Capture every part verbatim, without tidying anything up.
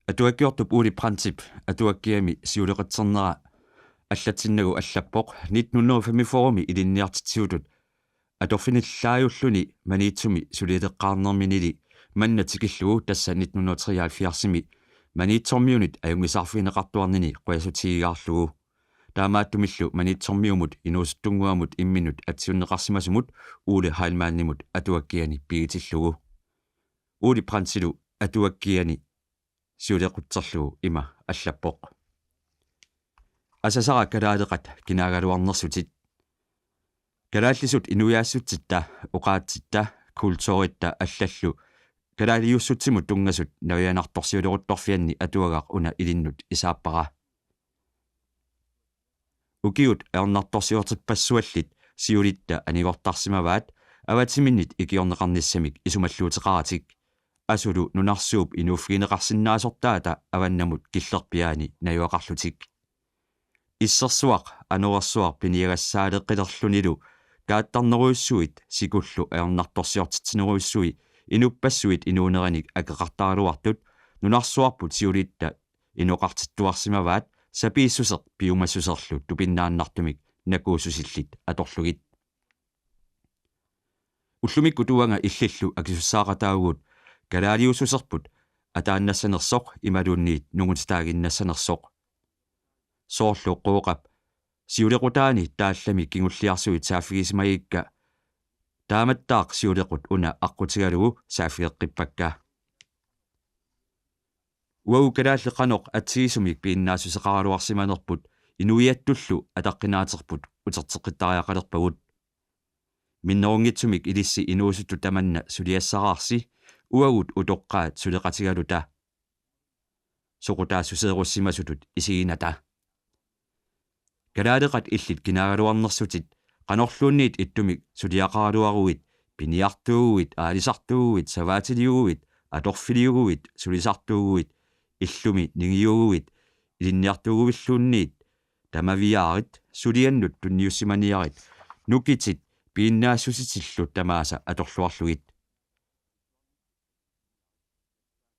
Atuakkiortup Ole Brandtip atuakkiami siuleqatsernera allatsinnagu allappoq nitten hundrede og femogfyrre-mi ilinniartitsisutut atorfinillaajulluni Maniitsumi sulileqqaarnerminili manna tikillugu, tassa nitten hundrede og treoghalvfjerds-imi Maniitsormiunit ajunngisaarfigineqartuarnini qujasutigigaarlugu. Taamaattumillu Maniitsormiumut inuusuttunnguamut imminut atsiunneqarsimasumut Ole Heilmannimut atuakkiani pigitillugu. Ole Brandtilu atuakkiani siulequtserlugu ima allappoq: Asasara kalaaleqat kinaagaluarnersutit. Kalaallisut inuiaassutsitta, oqaatsitta, kulturitta allallu kalaaliussutsimut tunngasut navianartorsiuleruttorfianni atuagaq una ilinnut isaappara. Ukiut ajornartorsiortippassuallit siulitta anigortarsimavaat avatsiminnit ikiorneqarnissamik isumalluuteqaratik. Asulu nunarsuup inuuffigineqarsinnaasortaata avannamut killerpiaani najugaqarlutik. Issersuaq anorersuaq piniagassaaleqilerlunilu kaattarnerujussuit sikullu ajornartorsiortitsinerujussuit inuppassuit inuunerinik akeqartaraluartut nunarsuarput siulitta inoqartittuarsimavaat sapiissuseq piumassuserlu tupinnaannartumik nakuussusillit atorlugit. Ullumikkut uanga illillu akisussaaqataavugut kalaaliussuserput ataannassanersoq imaluunniit nungutitaaginnassanersoq. Soorlu Qooqap siulequtaani taallami kingulliarsuit saaffigisimagikka, taamattaaq siulequt una aqqutigalugu saaffigeqqippakka. Uagut kalaallit qanoq atsigisumik piginnaassuseqaraluarsimanerput inuiattullu ataqqinaaterput uterteqqittariaqalerpagut. Minnerunngitsumik ilissi inuusuttut tamanna suliassaraarsi uagut utoqqaat suleqatigaluta soqutaassuseerussimasutut isiginata. Kalaaleqat illit kinaagaluarnersutit, qanorluunniit ittumik suliaqaraluaruit, piniartuuguit, aalisartuuguit, savaatiliuguit, atorfiliuguit, sulisartuuguit, illumi ningiuguit, ilinniartuuguilluunniit, tamaviaarit, suliannut tunniussimaniarit, nukitit piginnaassusitillu tamaasa atorluarlugit.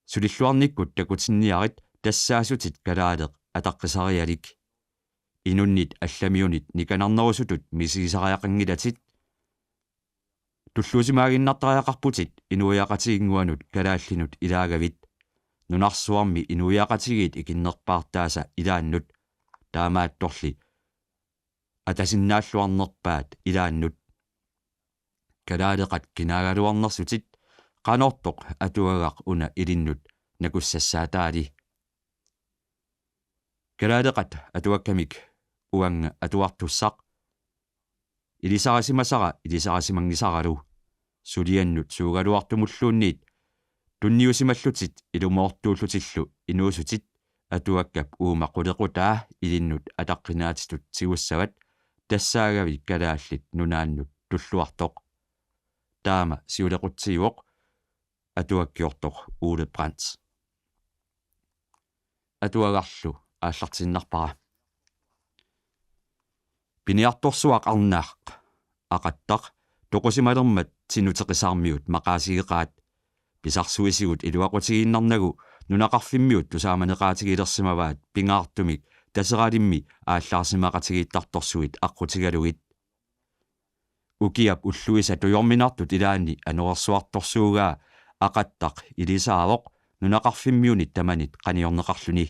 Sulilluarnikkut takutinniarit tassaassutit kalaaleq ataqqisarialik. Inunnit allamiunit nikanarnerusutut misigisariaqanngilatit. Tulluusimaaginnartariaqarputit inuiaqatigiinnguanut kalaallinut ilaagavit. Nunarsuarmi inuiaqatigiit ikinnerpaartaasa ilaannut. Taamaattorli atasinnaalluarnerpaat ilaannut. Kalaaleqat kinaagaluarnersutit, qanortoq atuagaq una ilinnut nakussassaataali. Kalaaleqat atuakkamik uanga atuartussaq ilisarisimasara ilisarisimanngisaralu. Suliannut suugaluartumulluunniit tunniusimallutit ilumoortuullutillu inuusutit atuakkap uuma qulequtaa ilinnut ataqqinaatitut tigussavat tassaagavit Kalaallit Nunaannut Tulluartoq. Taama siulequtsiivoq atuakkiortoq Ole Brandt. Atuagarlu aallartinnarpara. Piniartorsuaq arnaq, Aqattaq, toqusimalermat Tinuteqisaarmiut maqaasigeqaat. Pisarsuisigut iluaqutigiinnarnagu nunaqarfimmiut tusaamaneqaatigilersimavaat pingaartumik Taseralimmi aallaarsimaqatigiittartorsuit aqqutigalugit. Ukiap ulluisa tujorminartut ilaanni anorersuartorsuugaa Aqattaq ilisaavoq nunaqarfimmiunit tamanit qaniorneqarluni.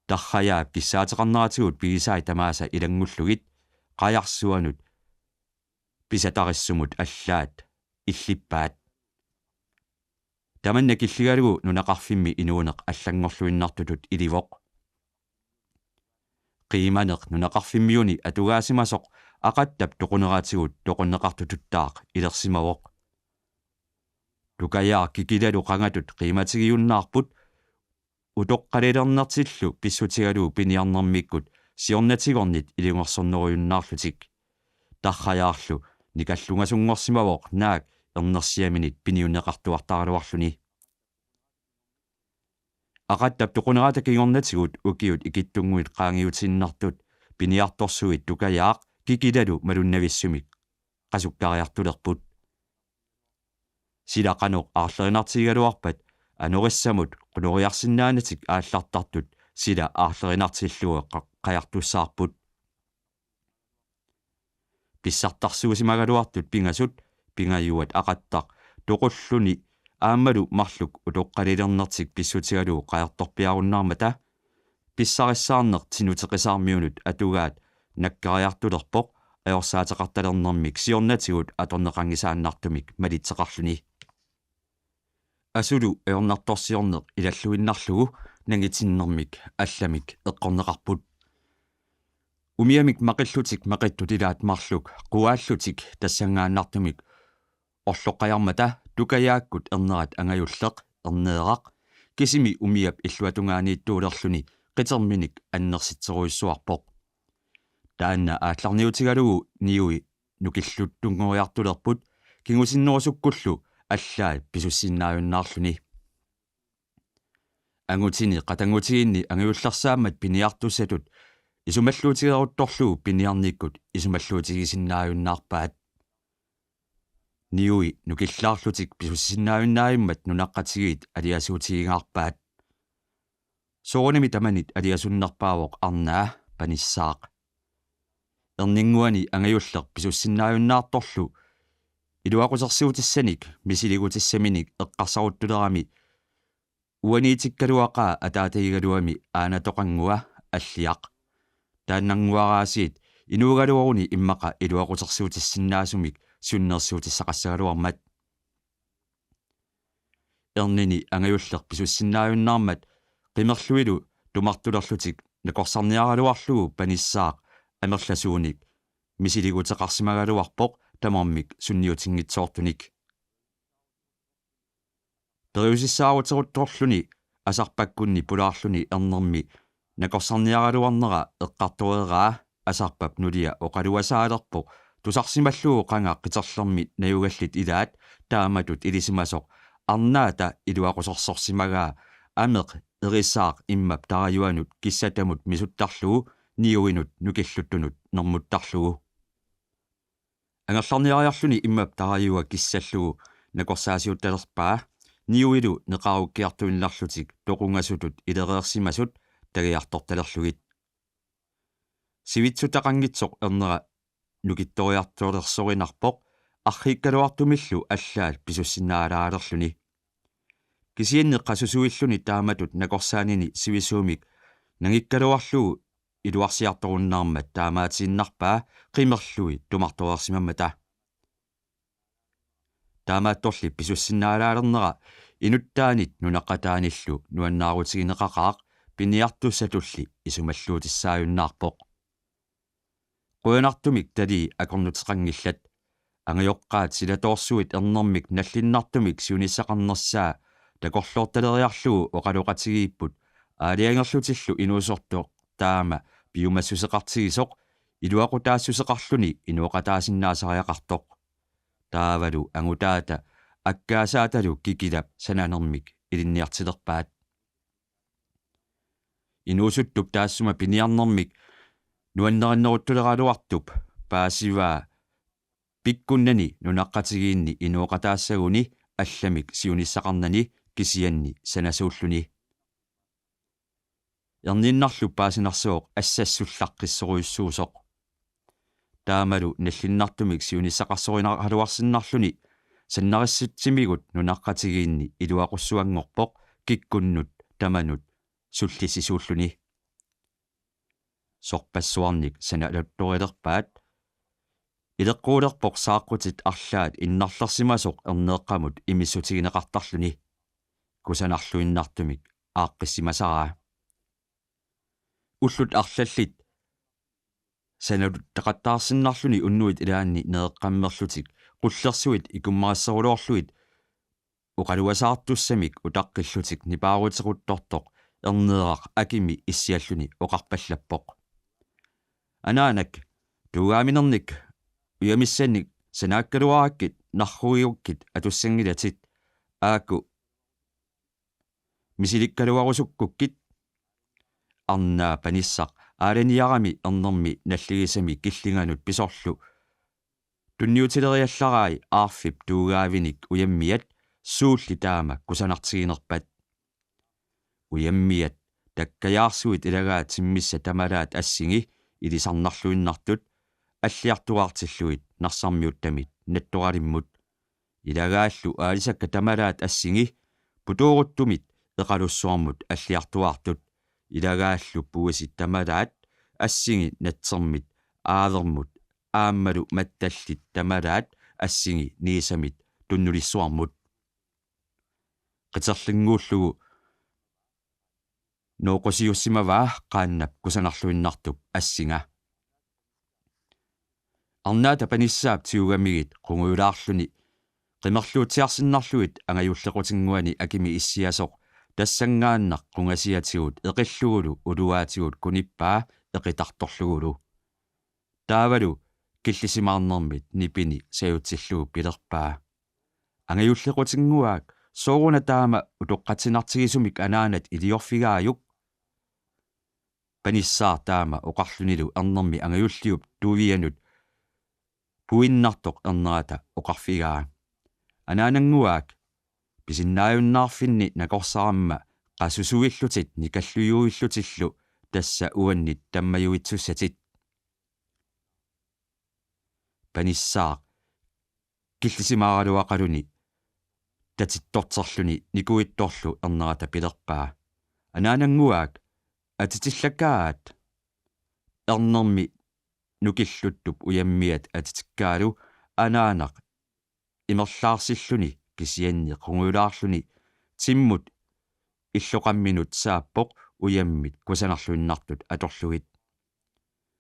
Tarrajaap kissaateqarneratigut pigisai tamaasa ilanngullugit qajarsuanut pisatarissumut allaat illippaat. Tamanna killigalugu nunaqarfimmi inuuneq allanngorluinnartutut ilivoq. Qiimaneq nunaqarfimmiuni atugaasimasoq Aqattap toquneratigut toqunneqartututtaaq ilersimavoq. Tukajaaq kikilalu qangatut qiimatigiunnaarput utoqqalilernertillu pissutigalugu piniarnermikkut siornatigornit ilungersornerujunnaarlutik. Tarrajaarlu nikallungasunngorsimavoq naak ernersiaminit piniunneqartuartaraluarluni. Aqattap toqunerata kingornatigut ukiut ikittunnguit qaangiutiinnartut piniartorsuit Tukajaaq kikilalu malunnavissumik qasukkariartulerput. Sila qanoq aarlerinartigigaluarpat anorissamut qunoriarsinnaanatik aallartartut sila aarlerinartillugu qa-, qajartussaarput. Pissartarsuusimagaluartut pingasut, pingajuat aqattaq toqulluni aammalu marluk utoqqalilernertik pissutigalugu qajartorpiarunnaarmata, pissarissaarneq Tinuteqisaarmiunut atugaat nakkariartulerpoq ajorsaateqartalernermik siornatigut atorneqanngisaannartumik malitseqarluni. Asulu ajornartorsiorneq ilalluinnarlugu nangitinnermik allamik eqqorneqarput. Umiamik maqillutik maqittut ilaat marluk quaallutik tassanngaannartumik orloqqajarmata tukajaakkut ernerat angajulleq, Erneeraq, kisimi umiap illuatungaaniittuulerluni qiterminik annersitserujussuarpoq. Taanna aallarniutigalugu niui nukilluttunngoriartulerput kingusinnerusukkullu allaat pisussinnaajunnaarluni. Angutini qatanngutigiinni angajullersaammat piniartussatut isumalluutigeruttorlugu piniarnikkut isumalluutigisinnaajunnaarpaat. Niui nukillaarlutik pisussinnaajunnaajummat nunaqqatigiit aliasuutigingaarpaat. Soorunami tamanit aliasunnerpaavoq arnaa Panissaaq. Erninnguani angajulleq pisussinnaajunnaartorlu iluaqusersuutissanik misiligutissaminik eqqarsaruttulerami uaniitikkaluaqaa ataatagigaluami aanatoqanngua Alliaq. Taannannguaraasiit inuugaluaruni immaqa iluaqusersuutissinnaasumik siunnersuutissaqassagaluarmat. Ernini angajulleq pisussinnaajunnaarmat qimerluilu tumartulerlutik nakorsarniaraluarlugu Panissaaq amerlasuunik misiliguteqarsimagaluarpoq tamarmik sunniutinngitsoortunik. Periusissaaruteruttorluni Asarpakkunni pulaarluni ernermi nakorsarniaraluarnera eqqartoreeraa Asarpap nulia oqaluasaalerpoq tusarsimallugu qanga qiterlermi najugallit ilaat taamatut ilisimasoq arnaata iluaqusersorsimagaa ameq Erisaaq immap tarajuanut kissatamut misuttarlugu niuinut nukilluttunut nermuttarlugu. Angerlarniariarluni immap tarajua kissallugu nakorsaasiuttalerpaa niuilu neqarukkiartuinnarlutik toqungasutut ilereersimasut tagiartortalerlugit. Sivitsutaqanngitsoq ernera nukittoriartulersorinarpoq arriikkaluartumillu allaat pisussinnaalaalerluni. Kisianni qasusuilluni taamatut nakorsaanini sivisuumik nangikkaluarlugu iluarsiartorunnaarmat taamaatiinnarpaa qimerlui tumartoreersimammata. Taamaattorli pisussinnaalaalernera inuttaanit nunaqqataanillu nuannaarutigineqaqaaq piniartussatulli isumalluutissaajunnaarpoq. Qujanartumik talii akornuteqanngillat. Angajoqqaat silatoorsuit ernermik nallinnartumik siunissaqarnersaa takorloortaleriarlugu oqaloqatigiipput aalajangerlutillu inuusortoq taama piumassuseqartigisoq iluaqutaassuseqarluni inooqataasinnaasariaqartoq. Taavalu angutaata akkaasaatalu kikilap sananermik ilinniartilerpaat. Inuusuttup taassuma piniarnermik nuannerinneruttuleraluartup paasivaa pikkunnani nunaqqatigiinni inooqataassaguni allamik siunissaqarnani kisianni sanasuulluni. Erniinnarlu paasinarsuoq assassullaqqissorujussuusoq. Taamalu nallinnartumik siunissaqarsorinaraluarsinnarluni sannarissitsimigut nunaqqatigiinni iluaqussuanngorpoq kikkunnut tamanut sullissisuulluni. Sorpassuarnik sanaluttorilerpaat. Ileqquulerpoq saaqqutit arlaat innarlersimasoq erneeqqamut imissutigineqartarluni. Kusanarluinnartumik aaqqissimasaraa. Ullut arlallit sanaluttaqattaarsinnarluni unnuit ilaanni nereqqammerlutik qullersuit ikummarisseruloorlugit oqaluasaartussamik utaqqillutik nipaarutequttortoq Erneeraq akimi issialluni oqarpallappoq: Anaanak, tuugaaminernik ujamissannik sanaakkaluarakkit narrugigukkit atussanngilatit, aaku misilikkaluarusukkukkit. Arnaa Panissaq aalaniarami ernermi nalligisami killinganut pisorlu tunniutileriallarai aarfip tuugaavinik ujammiat suulli taama kusanartiginerpat. Ujammiat takkajaarsuit ilagaat timmissat tamalaat assingi ilisarnarluinnartut alliartuaartillugit Narsarmiuttamit nattoralimmut. Ilagaallu aalisakkat tamalaat assingi putuuruttumit eqalussuarmut alliartuaartut. Ilagaallu puisit tamalaat assingi natsermit aavermut aammalu mattallit tamalaat assingi niisamit tunnulissuarmut. Qiterlinnguullugu nooqusiussimavaa qaannap kusanarluinnartup assinga. Arnaata Panissaap tigugamigit qungujulaarluni qimerluutsiarsinnarlugit angajullequtinnguani akimi issiasoq tassanngaannaq qungasiatigut eqillugulu uluaatigut kunippaa eqitartorlugulu. Taavalu killisimaarnermit nipini sajutsillugu pilerpaa: Angajullequtinnguaak, sooruna taama utoqqatsinartigisumik anaanat iliorfigaajuk? Panissaaq taama oqarlunilu ernermi angajulliup tuianut puinnartoq ernerata oqarfigaa: Anaanannguaak, pisinnaajunnaarfinni nakorsaramma qasusuillutit nikallujuillutillu tassa uannit tammajuitsussatit. Panissaaq killisimaaraluaqaluni tatittorterluni nikuittorlu ernerata pilerpaa: Anaanannguaak, atitillakkaat. Ernermi nukilluttup ujammiat atitikkaalu anaanaq imerlaarsilluni kisianni qungujulaarluni timmut illoqamminut saappoq ujammit kusanarluinnartut atorlugit.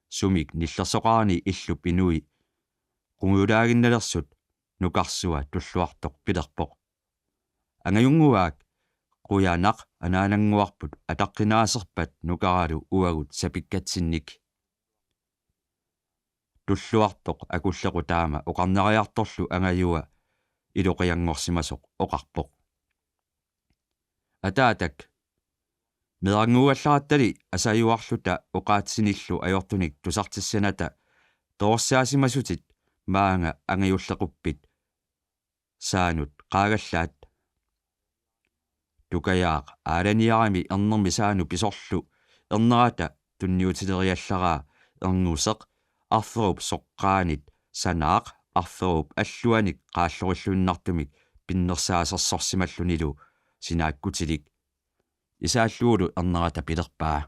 Sumik nillersoqarani illup inui qungujulaaginnalersut nukarsua Tulluartoq pilerpoq: Angajunnguaak, qujanaq anaanannguarput ataqqinaaserpat nukaralu uagut sapikkatsinnik. Tulluartoq akullequ taama oqarnariartorlu angajua iloqianngorsimasoq oqarpoq: Ataatak, meerannguugallarattali asajuarluta oqaatsinillu ajortunik tusartissanata toorsiasimasutit maanga angajullequppit saanut qaagallaat. Tukajaaq aalaniarami ernermi saanut pisorlu ernerata tunniutileriallaraa ernguseq arferup soqqaanit sanaaq arferup alluanik qaallorilluinnartumik pinnersaasersorsimallunilu sinaakkutilik. Isaalluulu ernerata pilerpaa: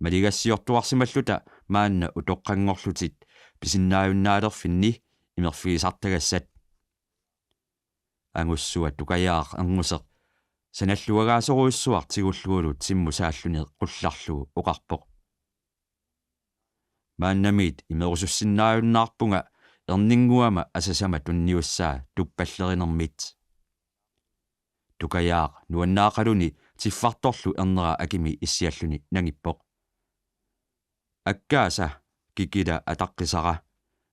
Maligassiortuarsimalluta maanna utoqqanngorlutit pisinnaajunnaarfinni imerfigisartagassat. Angussua Tukajaaq ernguseq sanalluagaasorujussuaq tigullugulu timmut saalluni qullarlugu oqarpoq: Maannamiit imerusussinnaajunnaarpunga erninnguama asasama tunniussaa tuppallerinermit. Tukajaaq nuannaaqaluni tiffartorlu ernera akimi issialluni nangippoq: Akkaasa, Kikila ataqqisara,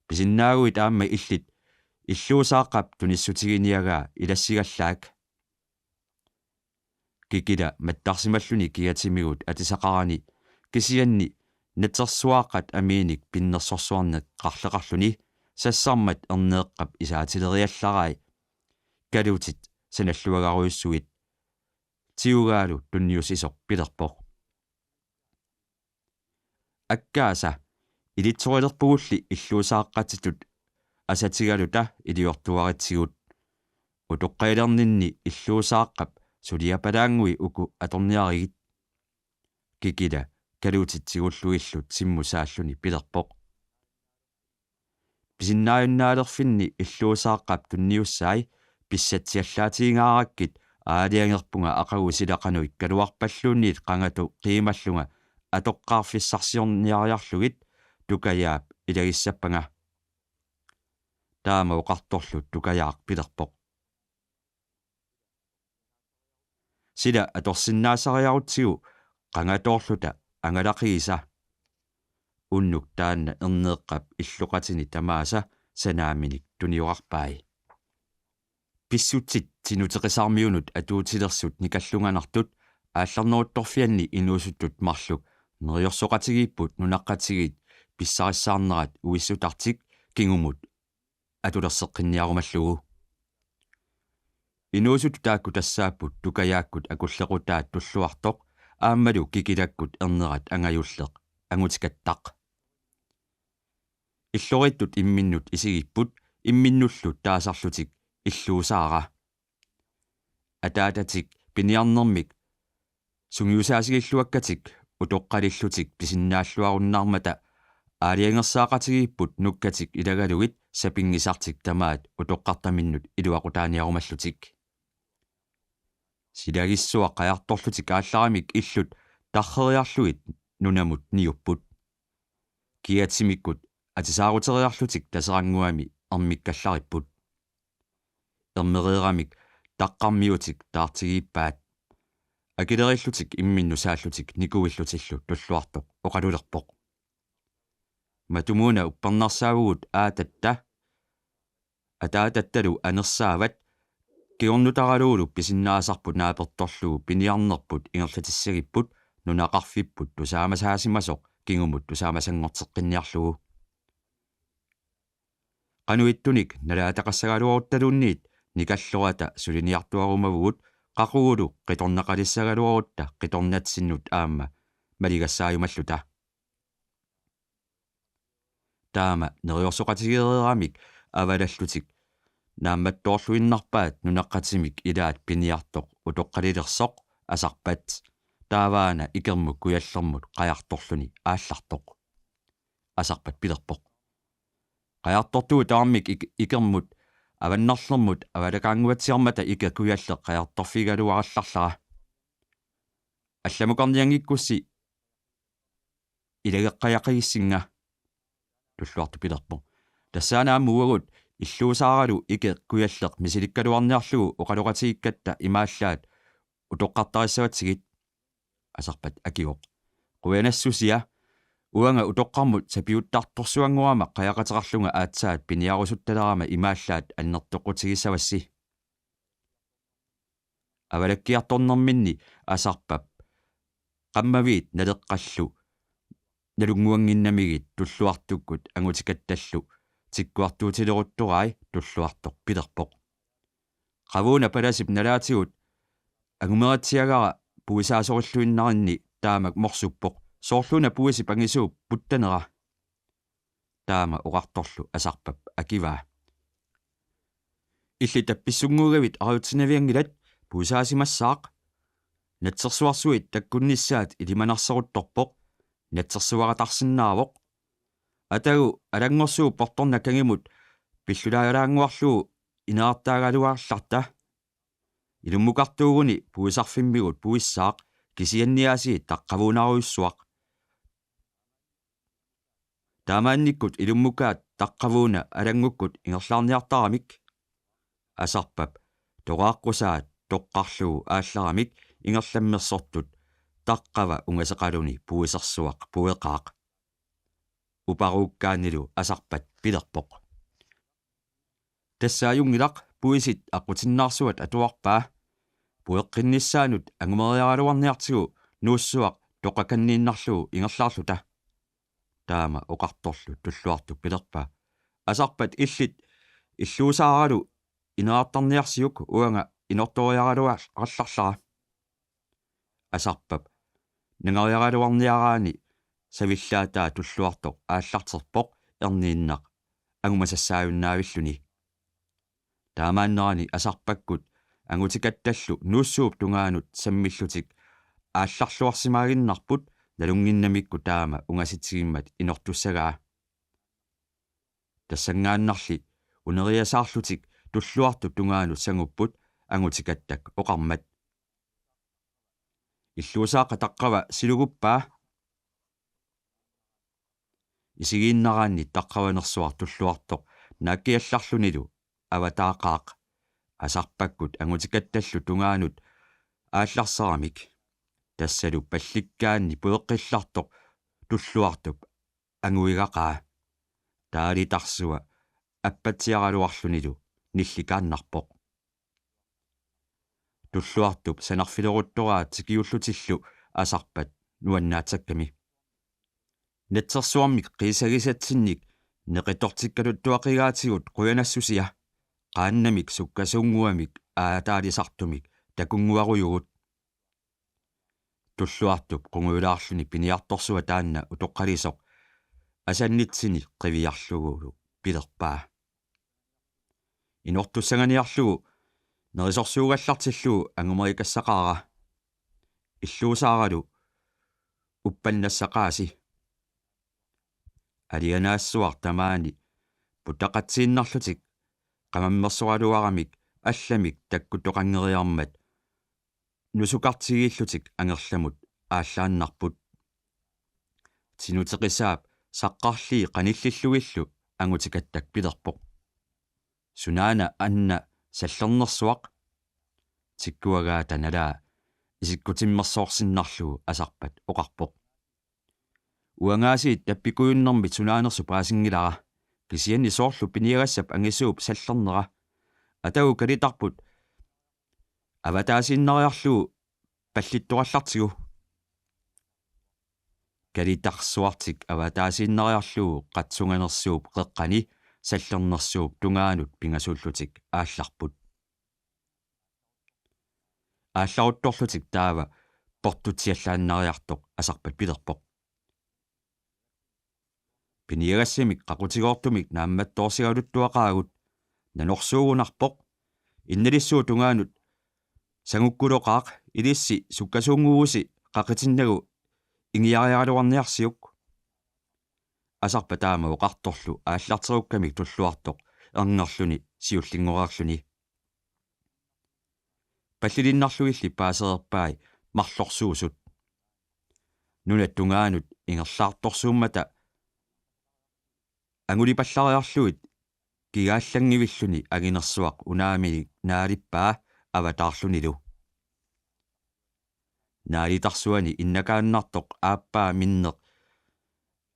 pisinnaaguit aamma illit Illuusaaqqap tunissutiginiagaa ilassigallaak. Kikila mattarsimalluni kigatimigut atisaqarani kisianni natsersuaqqat amiinik pinnersorsuarneq qarleqarluni sassarmat erneeqqap isaatileriallarai kalutit sanalluagarujussuit. Tigugaalu tunniussisoq pilerpoq: Akkaasa, ilitsorilerpugulli Illuusaaqqatitut asatigaluta iliortuaritsigut. Utoqqalilerninni Illuusaaqqap suliapalaanngui uku atorniarigit. Kikila kalutit tigullugillu timmut saalluni pilerpoq: Pisinnaajunnaarfinni Illuusaaqqap tunniussai pissatsiallaatigingaarakkit aalajangerpunga aqagu silaqanui kaluarpalluunniit qangatut qiimallunga atoqqaarfissarsiorniariarlugit Tukajaap ilagissappanga. Taama oqartorlu Tukajaaq pilerpoq: Sila atorsinnaasariarutsigu qangatoorluta angalaqigisa. Unnuk taanna erneeqqap illoqatini tamaasa sanaaminik tunioqarpai. Pissutsit Tinuteqisarmiunut atuutilersut nikallunganartut aallarneruttorfianni inuusuttut marluk neriorsoqatigiipput nunaqqatigiit pissarissaarnerat uissutartik kingumut atulerseqqinniarumallugu. Inuusuttut taakku tassaapput tukajaakkut akullequtaat Tulluartoq aammalu kikilakkut ernerat angajulleq Angutikattaq. Illoriittut imminnut isigipput imminnullu taasarlutik illuusaara. Ataatatik piniarnermik sungiusaasigilluakkatik utoqqalillutik pisinnaalluarunnaarmata aalajangersaaqatigiipput nukkatik ilagalugit sapinngisartik tamaat utoqqartaminnut iluaqutaaniarumallutik. Silagissuaq qajartorlutik aallaramik illut tarreriarlugit nunamut niupput. Kiatsimikkut atisaaruteriarlutik Taserannguami ermikkallaripput. Ermereeramik taqqarmiutik taartigiippaat. Akileriillutik imminnut saallutik nikuillutillu Tulluartoq oqalulerpoq: Matumuuna uppernarsaavugut aatatta, ataatattalu anersaavat, kingornutaralugulu pisinnaasarput naapertorlugu piniarnerput ingerlatissagipput nunaqarfipput tusaamasaasimasoq kingumut tusaamasanngorteqqinniarlugu. Qanoq ittunik nalaataqassagaluaruttaluunniit nikallorata suliniartuarumavugut, qaqugulu qitornaqalissagaluarutta qitornatsinnut aamma maligassaajumalluta. Taama neriorsoqatigeereeramik avalallutik naammattoorluinnarpaat nunaqqatimik ilaat piniartoq utoqqalilersoq Asarpat, taavaana ikermut kujallermut qajartorluni aallartoq. Asarpat pilerpoq: Qajartortugut tamarmik ik-, ikermut avannarlermut avalakaannguatsiarmata ike kujalleq qajartorfigigaluarallarlara. Allamukarnianngikkussi ilageqqajaqagissinga. Tulluartoq pilerpoq: Tassaana aamma uagut illuusaaralu ike kujalleq misilikkaluarniarlugu oqaloqatigiikkatta imaallaat utoqqartarissavatsigit. Asarpat akivoq: Qujanassusia, uanga utoqqarmut sapiuttartorsuanngorama qajaqateqarlunga aatsaat piniarusuttalerama imaallaat annertoqqutigissavassi. Avalakkiartornerminni Asarpap qammaviit Naleqqallu nalunnguannginnamigit Tulluartukkut Angutikattallu tikkuartuutileruttorai Tulluartoq pilerpoq: Qavuuna palasip nalaatigut angumeritsiagara puisaasorilluinnarinni taamak morsuppoq, soorluuna puisip angisuup puttanera. Taama oqartorlu Asarpap akivaa: Illit tappissunnguugavit arajutsinavianngilat, puisaasimassaaq. Natsersuarsuit takkunnissaat ilimanarseruttorpoq, natsersuaqatarsinnaavoq. Atagu alanngorsuup portornaq kangimut pillulaajalaannguarlugu ineqartaagaluarallarta. Ilummukartuuguni puisarfimmigut puissaaq, kisianni aasiit taqqavuunarujussuaq. Taamaannikkut ilummukaat taqqavuuna alanngukkut ingerlaarniartaramik. Asarpap toqaaqqusaa toqqarlugu aallaramik ingerlammersortut taqqava ungaseqaluni puisersuaq pueqaaq. Uparuukkaannilu Asarpat pilerpoq: Tassa ajunngilaq, puisit aqqutinnaarsuat atuarpaa. Pueqqinnissaanut angumeriaraluarniartigu Nuussuaq toqakanniinnarlugu ingerlaarluta. Taama oqartorlu Tulluartup pilerpaa: Asarpat, illit illuusaaralu ineqartarniarsiuk, uanga inortoriaraluarallarlara. Asarpap nangariaraluarniaraani savillaataa Tulluartoq aallarterpoq erniinnaq angumasassaajunnaavilluni. Taamaannerani Asarpakkut Angutikattallu Nuussuup tungaanut sammillutik aallarluarsimaaginnarput nalunnginnamikku taama ungasikkaangat inortussagaa. Tassanngaannarli uneriasaarlutik Tulluartup tungaanut sangupput Angutikattak oqarmat: Illuusaaqqa taqqava siluguppaa. Isigiinnaraanni taqqavanersuaq Tulluartoq naakkiallarlunilu avataaqaaq. Asarpakkut Angutikattallu tungaanut aallarsaramik. Tassalu pallikkaanni pueqqillartoq Tulluartup anguigaqaa. Taalitarsua appatsiaraluarlunilu nillikaannarpoq. Tulluartup sanarfileruttoraa tikiullutillu Asarpat nuannaatsakkami: Natsersuarmik qiissagisatsinnik neqitortikkaluttuaqigaatigut qujanassusia. Qaannamik sukkasuunnguamik aataalisartumik takunnguarujugut. Tulluartup qungujulaarluni piniartorsua taanna utoqqalisoq asannitsini qiviarlugulu pilerpaa: Inortussanganiarlugu nerisorsuugallartillugu angumerikassaqaara. Illuusaaralu uppannassaqaasi. Alianaassuaq tamaani putaqatsiinnarlutik qamammersoraluaramik allamik takkutoqanngeriarmat nusukartigiillutik angerlamut aallaannarput. Tinuteqisaap saqqarlii qanillillugillu Angutikattak pilerpoq: Sunaana anna sallernersuaq? Tikkuagaata nalaa isikkutimmersoorsinnarlugu Asarpat oqarpoq: Uangaasiit tappikujunnermit sunaanersoq paasinngilara, kisianni soorlu piniagassap angisuup sallernera. Atagu kalitarput avataasiinnariarlugu pallittorallartigu. Kalitarsuartik avataasiinnariarlugu qatsunganersuup qeqqani sallernersuup tungaanut pingasuullutik aallarput. Aallaruttorlutik taava portutsiallaannariartoq Asarpat pilerpoq: Piniagassamik qaqutigoortumik naammattoorsigaluttuaqaagut. Nanorsuugunarpoq. Innalissuup tungaanut sangukkuloqaaq, ilissi sukkasuunnguusi qaqitinnagu ingiariaraluarniarsiuk. Asarpa taama oqartorlu aallarterukkamik Tulluartoq erngerluni siullinngoreerluni. Pallilinnarlugilli paasereerpai marlorsuusut. Nunat tungaanut ingerlaartorsuummata angulipallariarlugit kigaallanngivilluni anginersuaq unaaminik naalippaa avataarlunilu. Naalitarsuani innakaannartoq aappaa minneq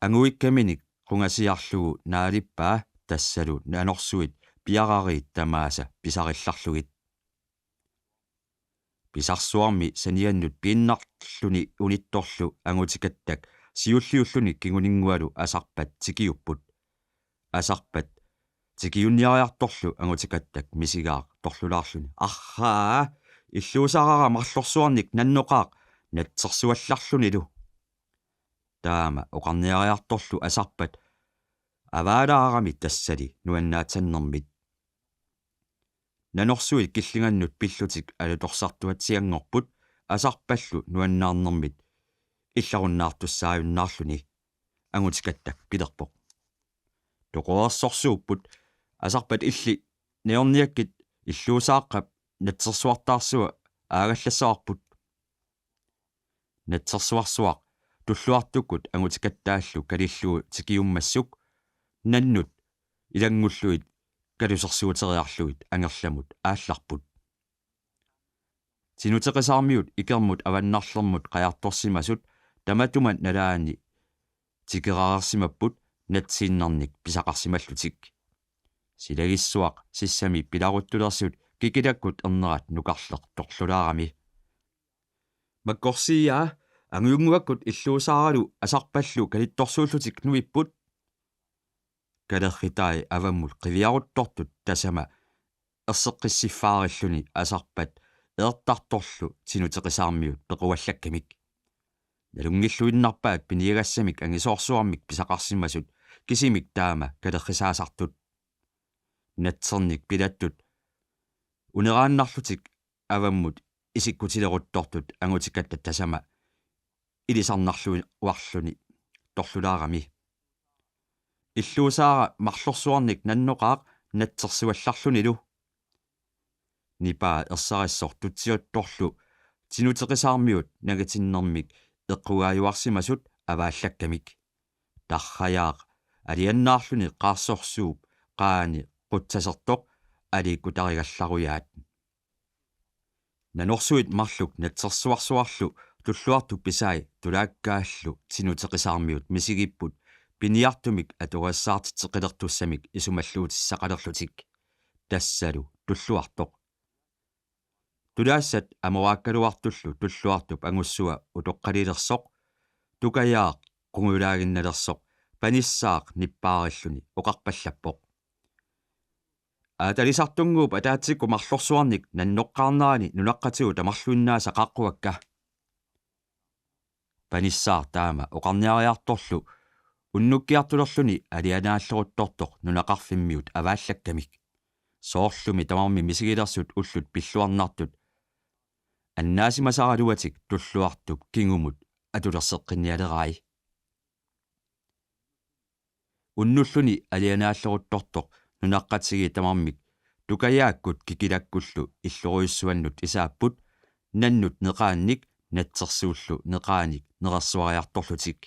anguikkaminik qungasiarlugu naalippaa, tassalu nanorsuit piarariit tamaasa pisarillarlugit. Pisarsuarmi saniannut piinnarluni unittorlu Angutikattak siulliulluni kinguninngualu Asarpat tikiupput. Asarpat tikiunniariartorlu Angutikattak misigaaq torlulaarluni: Arraa, illuusaarara marlorsuarnik nannoqaaq natsersuallarlunilu. Taama oqarniariartorlu Asarpat avaalaarami tassali nuannaatsannermit. Nanorsuit killingannut pillutik alutorsartuatsianngorput Asarpallu nuannaarnermit illarunnaartussaajunnaarluni. Angutikattak pilerpoq: Toqoreersorsuupput, Asarpat illit najorniakkit illuusaaqqap natsersuartaarsua aagallassavarput. Natsersuarsuaq Tulluartukkut Angutikattaallu kalillugu tikiummassuk nannut ilanngullugit kalusersuuteriarlugit angerlamut aallarput. Tinuteqisaarmiut ikermut avannarlermut qajartorsimasut tamatuma nalaani tikerareersimapput natsiinnarnik pisaqarsimallutik. Silagissuaq sissami pilaruttulersut kikilakkut ernerat nukarleq torlulaarami. Makkorsiiaa, angujunnguakkut illuusaaralu Asarpallu kalittorsuullutik nuipput. Kalerritai avammut qiviaruttortut tasama erseqqissiffaarilluni Asarpat eertartorlu Tinuteqisaarmiut pequallakkamik. Nalunngilluinnarpaat piniagassamik angisoorsuarmik pisaqarsimasut kisimik taama kalerrisaasartut. Natsernik pilattut uneraannarlutik avammut isikkutileruttortut Angutikatta tasama ilisarnarluarluni torlulaarami. Illuusaara marlorsuarnik nannoqaaq natsersuallarlunilu. Nipaa ersarissoq tutsiuttorlu Tinuteqisaarmiut nangitinnermik eqqugaajuarsimasut avaallakkamik. Tarrajaaq aliannaarluni qaarsorsuup qaani qutsasertoq aliikkutarigallarujaat. Nanorsuit marluk natsersuarsuarlu Tulluartup pisai tulaakkaallu Tinuteqisaarmiut misigipput piniartumik atugarissaartitseqilertussamik isumalluutissaqalerlutik. Tassalu Tulluartoq. Tulaassat amoraakkaluartullu Tulluartup angussua utoqqalilersoq, tukajaaq qungujulaaginnalersoq panissaaq nippaarilluni oqarpallappoq: Aatalisartunnguup ataatsikkut marlorsuarnik nannoqqaarnerani nunaqqatigut tamarluinnaasa qaaqquakka. Panissaaq taama oqarniariartorlu unnukkiartulerluni alianaalleruttortoq nunaqarfimmiut avaallakkamik. Soorlumi tamarmik misigilersut ullut pilluarnartut annaasimasaraluatik Tulluartup kingumut atulerseqqinnialerai. Unnulluni alianaalleruttortoq nunaqqatigiit tamarmik Tukajaakkut Kikilakkullu illorujussuannut isaapput nannut neqaannik natsersuullu neqaanik nerersuariartorlutik.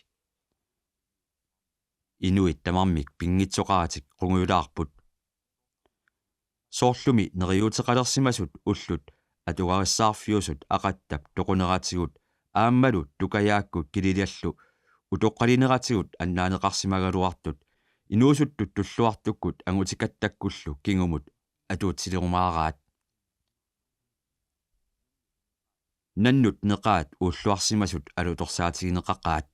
Inuit tamarmik pinngitsoqaratik qungujulaarput. Soorlumi neriuuteqalersimasut ullut atugarissaarfiusut Aqattap toquneratigut aammalu Tukajaakkut Kililallu utoqqalineratigut annaaneqarsimagaluartut inuusuttut Tulluartukkut angutikattakkullu kingumut atuutilerumaaraat. Nannut neqaat uulluarsimasut alutorsaatigineqaqaat.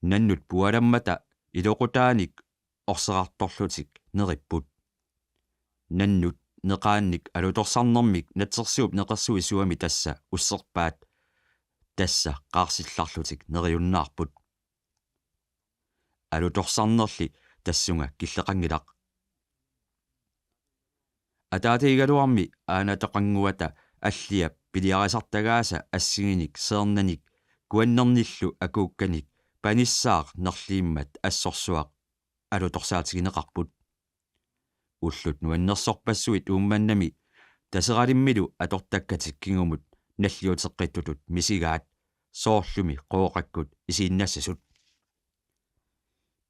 Nannut pualammata iloqutaanik orserartorlutik neripput. Nannut neqaannik alutorsarnermik natsersuup neqersuisuami tassa usserpaat, tassa qaarsillarlutik neriunnaarput. Alutorsarnerli tassunga killeqanngilaq. Ataatigigaluarmi aanatoqannguata Alliap piliarisartagaasa assiginik seernanik kuannernillu akuukkanik Panissaaq nerliimmat assorsuaq alutorsaatigineqarput. Ullut nuannersorpassuit Uummannami Taseralimmilu atortakkatik kingumut nalliuteqqittutut misigaat, soorlumi Qooqakkut isiinnassasut.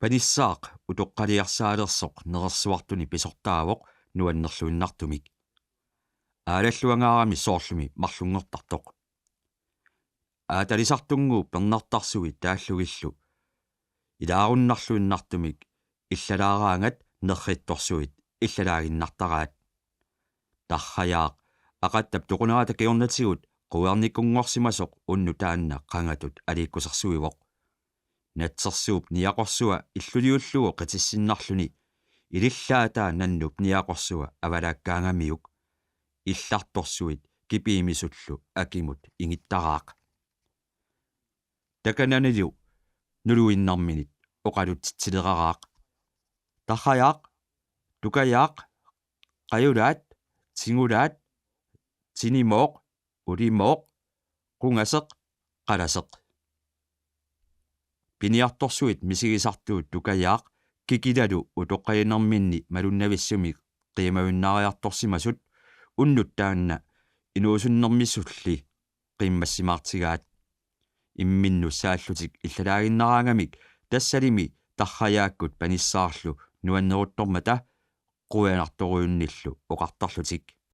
Panissaaq utoqqaliarsaalersoq nerersuartuni pisortaavoq nuannerluinnartumik. Aalalluangaarami soorlumi marlunngortartoq. Aatalisartunnguup pernartarsuit taallugillu ilaarunnarluinnartumik illalaaraangat nerrittorsuit illalaaginnartaraat. Tarrajaaq Aqattap toqunerata kingornatigut quiarnikunngorsimasoq unnuk taanna qangatut aliikkusersuivoq. Natsersuup niaqorsua illuliullugu qitissinnarluni ilillaataa nannup niaqorsua avalaakkaangamiuk. Illartorsuit kipiimisullu akimut ingittaraaq. Takananilu nuluinnarminit oqalutsitsileraraaq: Tarrajaaq, Tukajaaq, Qajulaat, Tingulaat, Tinimooq, Ulimooq, Qungaseq, Qalaseq. Piniartorsuit misigisartuut Tukajaaq Kikilalu utoqqalinerminni malunnavissumik qiimavinnaariartorsimasut unnuk taanna inuusunnermisulli qiimmassimaartigaat. Imminnut saallutik illalaaginnaraangamik tassalimi Tarrajaakkut Panissaarlu nuanneruttormata quianartorujunnillu oqartarlutik: